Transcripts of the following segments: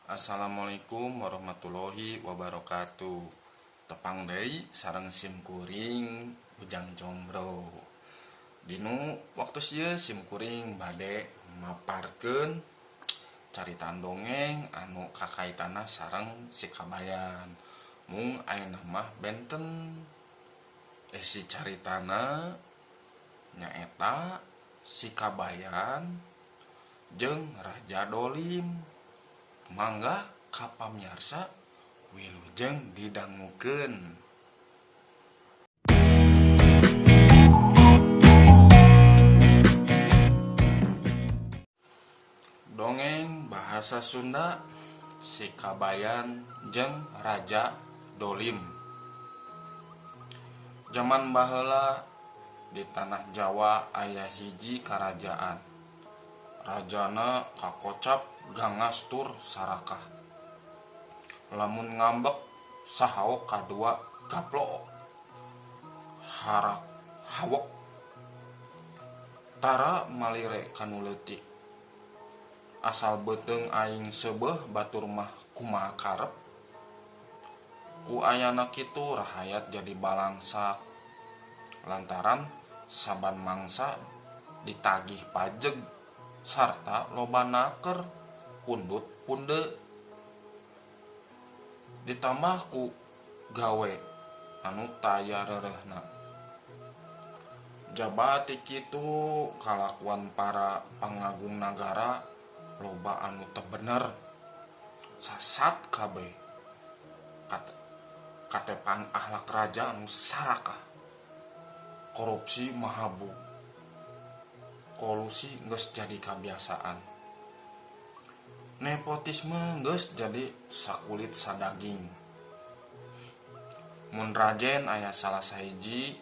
Assalamualaikum warahmatullahi wabarakatuh. Tepang deui sareng sim kuring Ujang Combro. Dinu waktu ieu sim kuring bade maparkeun caritaan dongeng anu kakaitana sareng si Kabayan. Mung ayeuna mah benten si caritana nyaeta si Kabayan jeung Raja Dolim. Mangga ka pamiarsa wilujeng didangukeun. Dongeng bahasa Sunda Si Kabayan jeung Raja Dolim. Jaman baheula di tanah Jawa aya hiji karajaan. Rajana kakocap gangas tur sarakah. Lamun ngambek sahaok kadua gaplok harak hawek. Tara malire kanu leutik. Asal beuteung aing seubeuh batur mah kumaha karep. Ku ayana kitu rahayat jadi balangsak. Lantaran saban mangsa ditagih pajeg sarta loba naker pundut punde. Ditambah ku gawe anu taya reureuhna. Jaba ti kitu kalakuan para pangagung nagara loba anu teu bener. Sasat kabeh katepan ahlak raja anu sarakah. Korupsi mahabu. Kolusi geus jadi kabiasaan. Nepotisme geus jadi sakulit sadaging. Mun rajen aya salah sahiji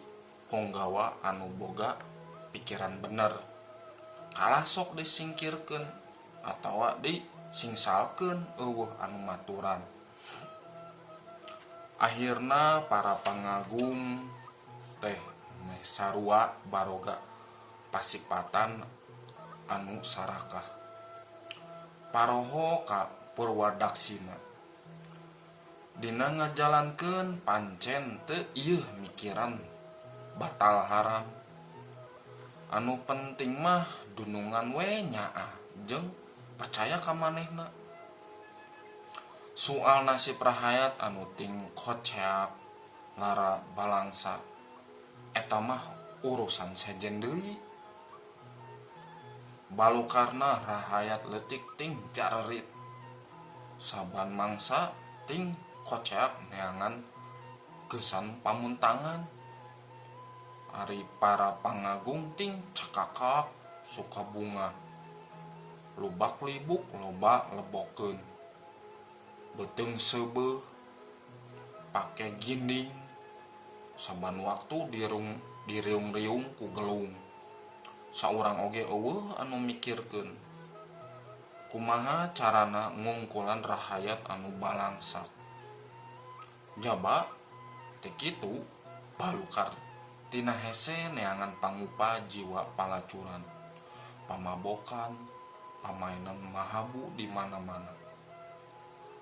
ponggawa anu boga pikiran bener, kalah sok disingkirkeun atawa disingsalkeun eueuh anu maturan. Akhirna para pangagung teh meh sarua baroga pasipatan anu sarakah. Paroho ka Purwadaksina. Dina ngajalankeun pancen teu ieuh mikiran batal haram. Anu penting mah dunungan we nyaah jeung percaya ka manehna. Sual nasib rahayat anu ting koceak lara balangsa eta mah urusan sejen deui. Balukarna rahayat leutik ting jarerit. Saban mangsa ting koceak neangan geusan pamuntangan. Ari para pangagung ting cakakak suka bunga. Lubak libuk loba lebokeun. Beuteung seubeuh pake ginding. Saban waktu diriung-riung ku gelung. Saurang oge eueuh anu mikirkeun kumaha carana ngungkulan rahayat anu balangsak. Jaba teu kitu balukar tina hese neangan pangupa jiwa palacuran, pamabokan, pamainan mahabu di mana-mana.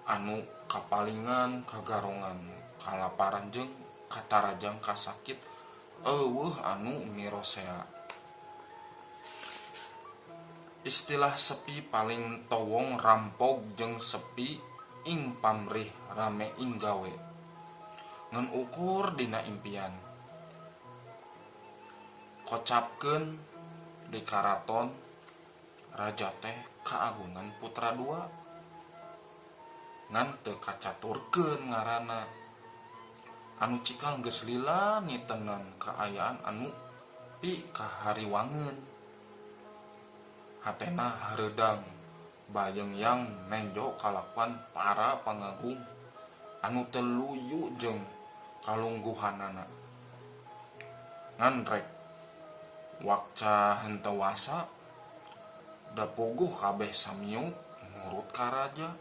Anu kapalingan, kagarongan, kalaparan jeung katarajang kasakit eueuh anu mirosea. Istilah sepi paling towong rampog jeung sepi ing pamrih rame ing gawe. Ngan ukur dina impian. Kocapkeun di karaton raja teh kaagungan putra dua. Ngan teu kacaturkeun ngaranna. Anu cikal geus lila nitenan kaayaan anu pi kahariwangeun. Hatena hareudang bayeng-yang nenjo kalakuan para pangagung anu teu luyu jeung kalungguhanana. Ngan rek wakca henteu wasa da puguh kabeh samiuk nurut ka raja.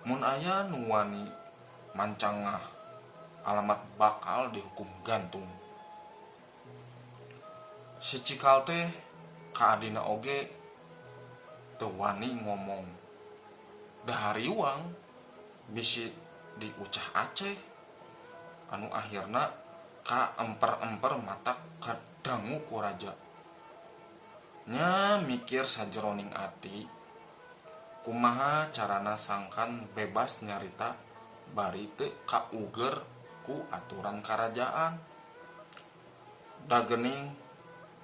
Mun aya nu wani mancangah alamat bakal dihukum gantung. Si cikal teh ka adina oge Teu wani ngomong. Da hariwang bisi diucah aceh anu akhirna ka emper-emper matak kadangu ku raja. Nya mikir sajeroning ati, kumaha carana sangkan bebas nyarita bari teu kauger ku aturan karajaan. Da geuning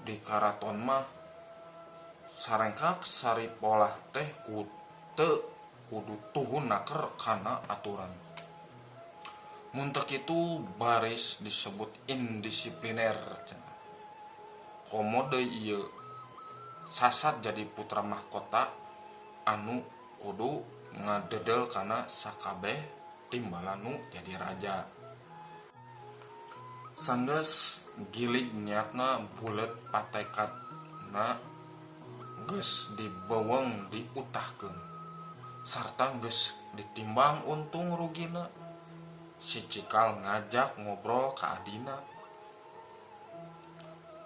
di karaton mah sarengkak saripolah teh teu kudu tuhun naker kana aturan. Mun teu kitu baris disebut indisipliner cenah. Komo deui ieu sasat jadi putra mahkota anu kudu ngadedel kana sakabeh timbalan nu jadi raja. Sanggeus gilig niatna buleut patekadna geus dibeuweung diutahkeun sarta geus ditimbang untung rugina si Cikal ngajak ngobrol ka adina.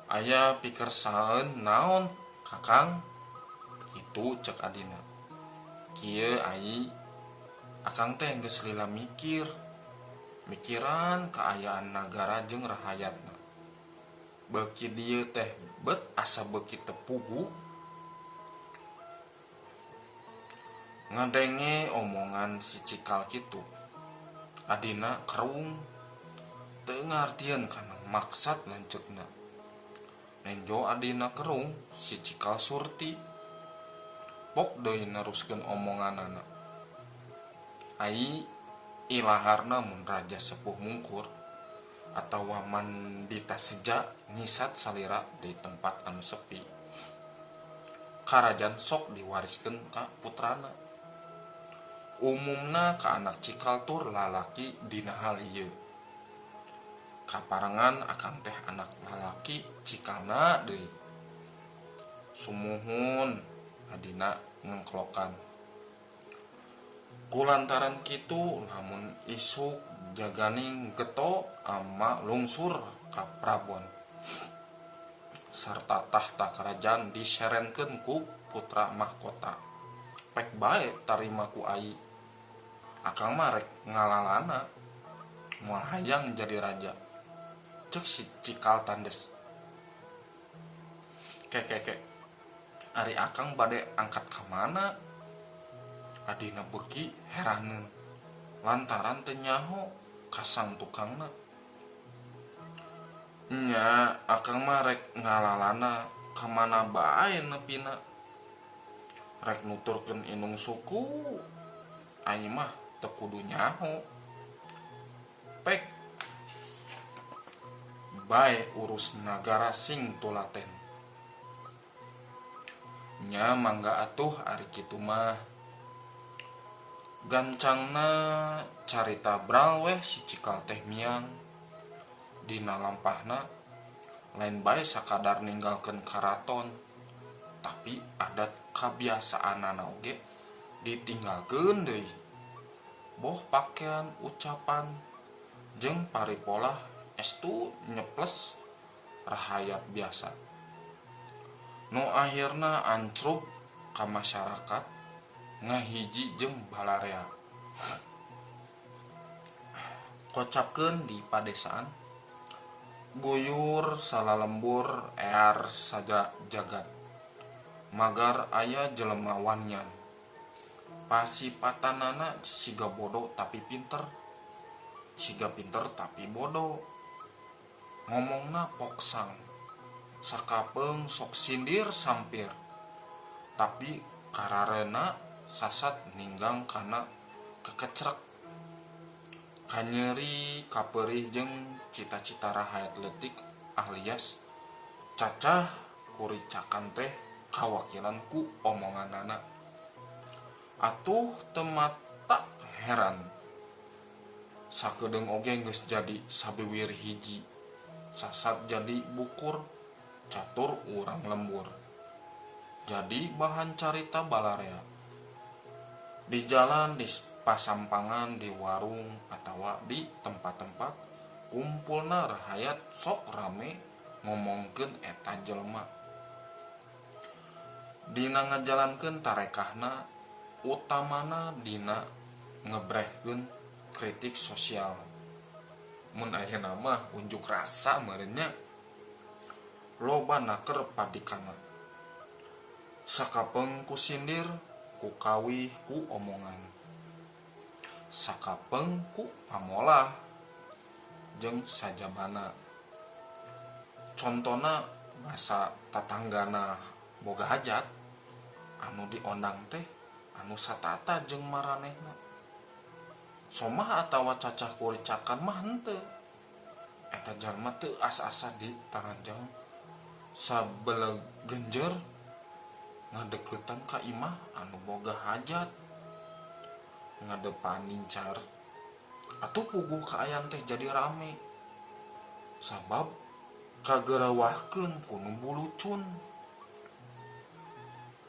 Aya pikersaeun naon Kakang? Kitu cek adina. Kieu ai, akang teh geus lila mikir. Mikiran kaayaan nagara jeung rahayatna. Beuki dieu teh bet asa beuki teu puguh. Ngadenge omongan si Cikal kitu, adina kerung. Teu ngartieun kana maksad lanceukna. Nenjo adina kerung, si Cikal surti. Pok deui neruskeun omonganana. Ai ilaharna mun raja sepuh mungkur atawa mandita seja nyisat salira di tempat anu sepi. Karajan sok diwariskeun ka putrana. Umumna ka anak cikal tur lalaki dina hal ieu. Kaparengan akang teh anak lalaki cikalna deui. Sumuhun adina ngengklokan. Kulantaran kitu lamun isuk jaganing geto ama lungsur ka prabon. Sarta tahta karajaan diserenkeun ku putra mahkota. Pek bae tarima ku ai. Akang mah rek ngalalana. Moal hayang jadi raja. Cek si Cikal tandes. Kekeke. Ari akang bade angkat ka mana? Adina beuki heraneun lantaran teu nyaho kasang tukangna. Nya akang mah rek ngalalana ka mana bae nepina. Rek nuturkeun indung suku ai mah teu kudu nyaho. Pek bae urus nagara sing tulaten. Nya mangga atuh ari kitu mah. Gancangna carita bral weh si Cikal teh miang. Dina lampahna lain bae sakadar ninggalkeun karaton, tapi adat kabiasaanana oge ditinggalkeun deui. Boh pakean, ucapan, jeung paripolah estu nyeples rahayat biasa. Nu akhirna ancrub ka masyarakat ngahiji jeung balarea. Kocapkeun di padesaan, guyur salalembur ear saja jagat. Magar aya jelema wanian. Pasipatanana siga bodoh tapi pinter. Siga pinter tapi bodoh. Ngomongna poksang. Sakapeung sok sindir sampir. Tapi kararena sasat ninggang kana kekecrek. Kanyeri kaperih jeung cita-cita rahayat leutik alias cacah kuricakan teh kawakilan ku omonganana. Atuh teu matak heran. Sakedeung oge geus jadi sabiwir hiji. Sasat jadi bukur, catur urang lembur. Jadi bahan carita balarea. Di jalan, di pasampangan, di warung, atawa di tempat-tempat kumpulna rahayat sok rame ngomongkeun eta jelema. Dina ngajalankeun tarekahna, utamana dina ngebrehkeun kritik sosial. Mun ayeuna mah unjuk rasa meureun nya. Loba naker padikana. Sakapeng ku sindir, ku kawih ku omongan. Sakapeng ku pamolah jeung sajabana. Contona basa tatanggana boga hajat, anu diondang teh anu satata jeung maranehna. Somah atawa cacah kuricakan mah henteu. Eta jalma teu asa-asa ditaranjang sabeleg genjer ngadeuketan ka imah anu boga hajat. Ngadepan nincar atuh puguh kaayaan teh jadi rame. Sabab kagerawahkeun ku nu bulucun.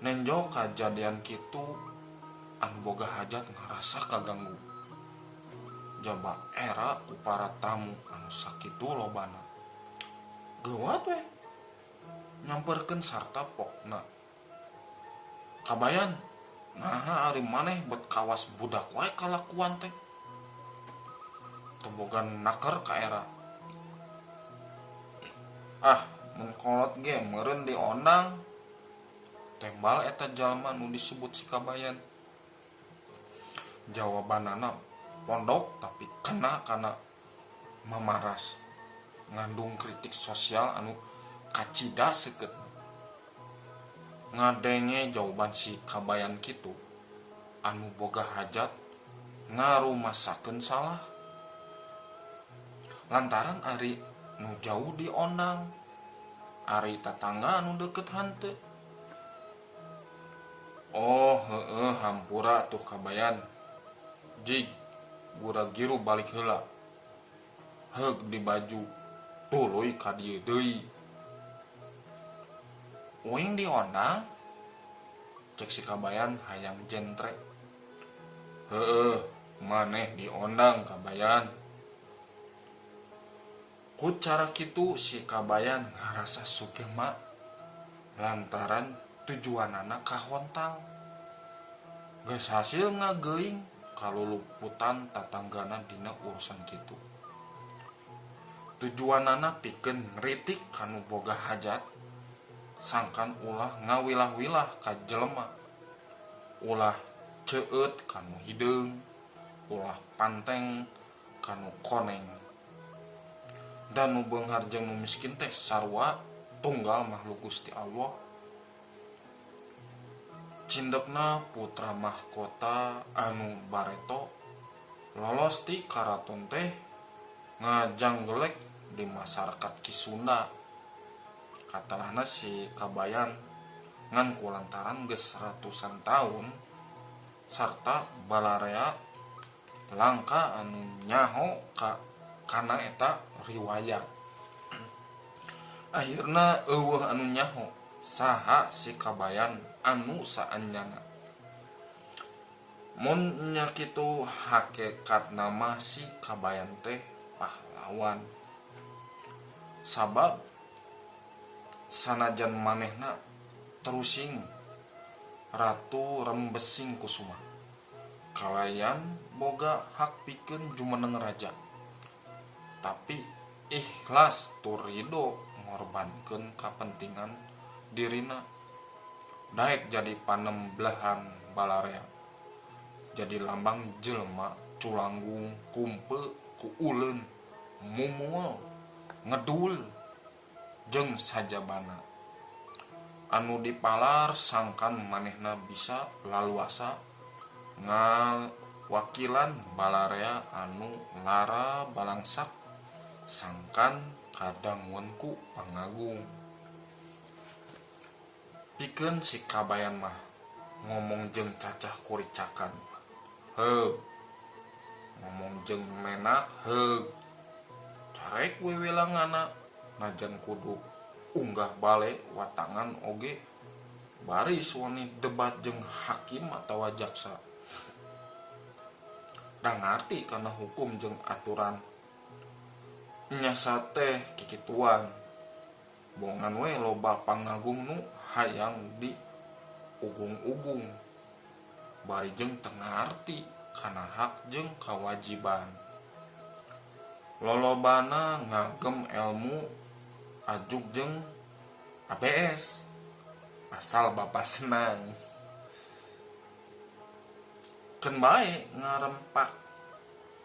Nenjo kajadian kitu anu boga hajat ngarasa kaganggu. Jaba era ku para tamu anu sakitu lobana. Geuwat we nyamperkeun sarta pokna. Kabayan, naha ari maneh bet kawas budak wae kalakuan teh. Teu boga naker ka era. Ah, mun kolot ge meureun diondang. Tembal eta jalma nu disebut si Kabayan. Jawabanana pondok tapi kena kana mamaras ngandung kritik sosial anu kacida seukeut. Ngadenge jawaban si Kabayan kitu, anu boga hajat ngarumasakeun salah. Lantaran ari nu jauh diondang, ari tatangga anu deukeut hanteu. Oh heueuh hampura atuh Kabayan. Jig gura-giru balik heula. Heug di baju tuluy ka dieu deui. Uing diondang? Cek si Kabayan hayang jentre. Heueuh maneh diondang Kabayan. Ku cara kitu si Kabayan ngarasa sugema lantaran tujuanana kahontal. Geus hasil ngageuing kaluluputan tatanggana dina urusan kitu. Tujuanana pikeun ngritik kanu boga hajat sangkan ulah ngawilah-wilah ka jelema. Ulah ceueut kanu hideung, ulah panteng kanu koneng. Da nu beunghar jeung nu miskin teh sarua tunggal makhluk Gusti Allah. Cindekna putra mahkota anu bareto lolos ti karaton teh ngajanggelek di masyarakat Ki Sunda. Katalahna si Kabayan ngan kulantaran geus ratusan tahun sarta balarea langka anu nyaho ka kana eta riwayat. Akhirna eueuh anu nyaho saha si Kabayan anu saanyana. Mun nya kitu hakikatna mah si Kabayan teh pahlawan. Sabab sanajan manehna terusing Ratu Rembesing Kusuma kalayan boga hak pikeun jumeneng raja. Tapi ikhlas tur rido ngorbankeun kapentingan dirina daek jadi panemblehan balarea. Jadi lambang jelema culanggung kumpe ku uleun mumul ngedul jeung sajabana. Anu dipalar sangkan manehna bisa laluasa ngawakilan balarea anu lara balangsak sangkan kadangun ku pangagung. Pikeun si Kabayan mah ngomong jeung cacah kuricakan heug, ngomong jeung menak heug, carek wiwilangana najan kudu unggah bale watangan oge baris wani debat jeung hakim atawa jaksa. Da ngarti kana hukum jeung aturan. Nyasa teh kikituan. Bongan we loba pangagung nu hayang di ugung-ugung bari jeung teu ngarti kana hak jeung kawajiban. Lolobana ngagem elmu ajuk jeung ABS asal bapak senang. Keun bae ngarempak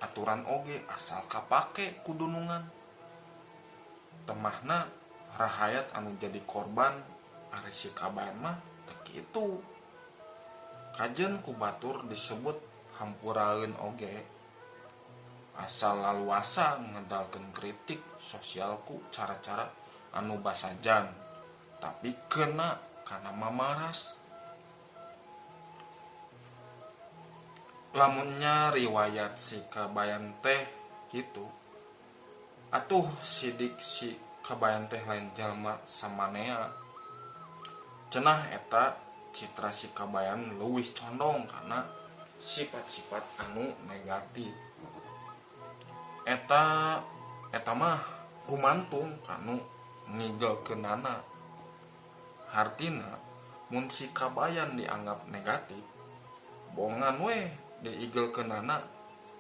aturan oge asal kapake ku dunungan. Temahna rahayat anu jadi korban ari si Kabayan mah teu kitu. Kajeun ku batur disebut hampuraeun oge. Asal laluasa ngedalkeun kritik sosial ku cara-cara anu basajan tapi kena kana mamaras. Lamunnya riwayat si Kabayan teh kitu, atuh sidik si Kabayan teh lain jalma samanea. Cenah eta citra si Kabayan leuwih condong kana sifat-sifat anu negatif. Eta eta mah gumantung kanu ngigelkeunana. Hartina mun si Kabayan dianggap negatif, bongan we diigelkeunana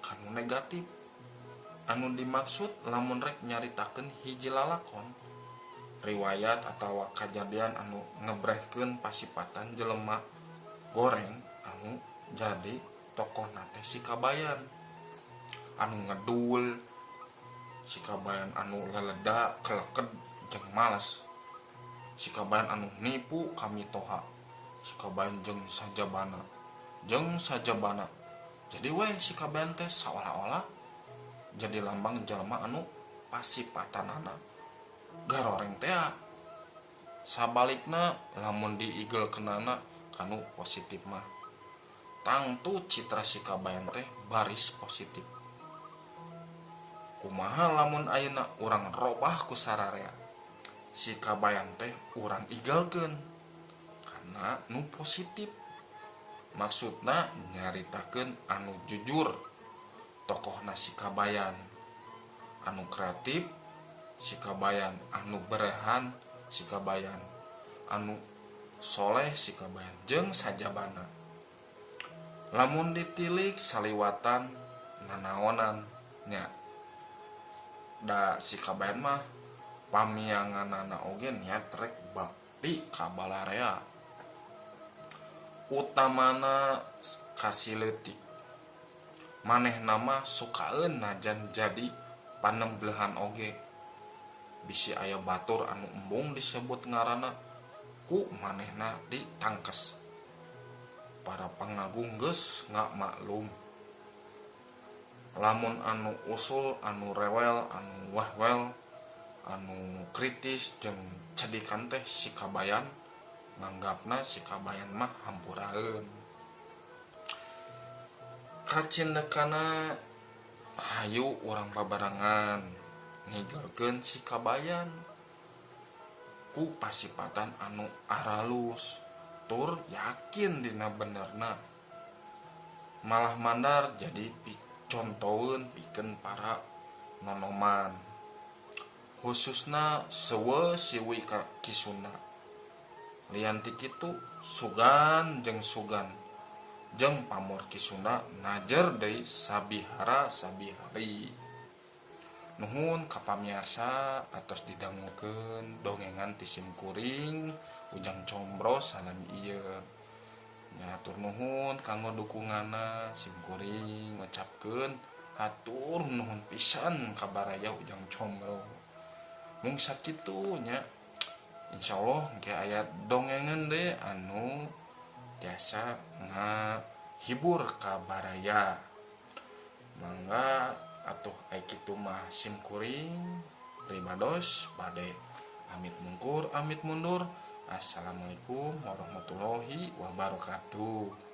kanu negatif. Anu dimaksud lamun rek nyaritakeun hiji lalakon, riwayat atawa kajadian anu ngebrehkeun pasipatan jelema goreng anu jadi tokohna teh si Kabayan. Anu ngedul, si Kabayan anu leleda, keleked jeung males. Si Kabayan anu nipu ka mitoha, si Kabayan jeung sajabana, jeung sajabana. Jadi weh si Kabayan teh saolah-olah jadi lambang jelema anu pasipatanana garoreng tea. Sabalikna lamun diigelkeunana kanu positif mah tangtu citra si Kabayan teh baris positif. Kumaha lamun ayeuna urang robah ku sararea si Kabayan teh urang igelkeun kana nu positif. Maksudna nyaritakeun anu jujur tokohna si Kabayan, anu kreatif si Kabayan, anu berehan si Kabayan, anu soleh si Kabayan jeung sajabana. Lamun ditilik saliwatan nanaonan nya, da si Kabayan mah pamianganana oge niat rek bakti ka balarea, utamana ka si leutik. Manehna mah sukaeun najan jadi panemblehan oge. Bisi aya batur anu embung disebut ngaranna ku manehna ditangkes. Para pangagung geus ngamaklum. Lamun anu usul, anu rewel, anu wahwel, anu kritis jeung cedikan teh si Kabayan, nganggapna si Kabayan mah hampuraeun. Kacindekana hayu urang babarengan ngigelkeun si Kabayan ku pasipatan anu aralus tur yakin dina benerna. Malah mandar jadi contoeun pikeun para nonoman, khususna sewe siwi ka Kisunda. Lian ti kitu sugan jeung sugan jeung pamor Kisunda najer deui sabihara sabihari. Nuhun ka pamiarsa atos didangukeun dongengan ti sim kuring Ujang Combro salami ieu. Nya hatur nuhun kanggo dukunganna, sim kuring ngucapkeun hatur nuhun pisan ka baraya Ujang Combro. Mung sakitu nya, insyaallah engke aya dongengan deui anu tiasa ngahibur ka baraya. Mangga atuh ai kitu mah sim kuring pribados bade amit mungkur amit mundur. Assalamualaikum warahmatullahi wabarakatuh.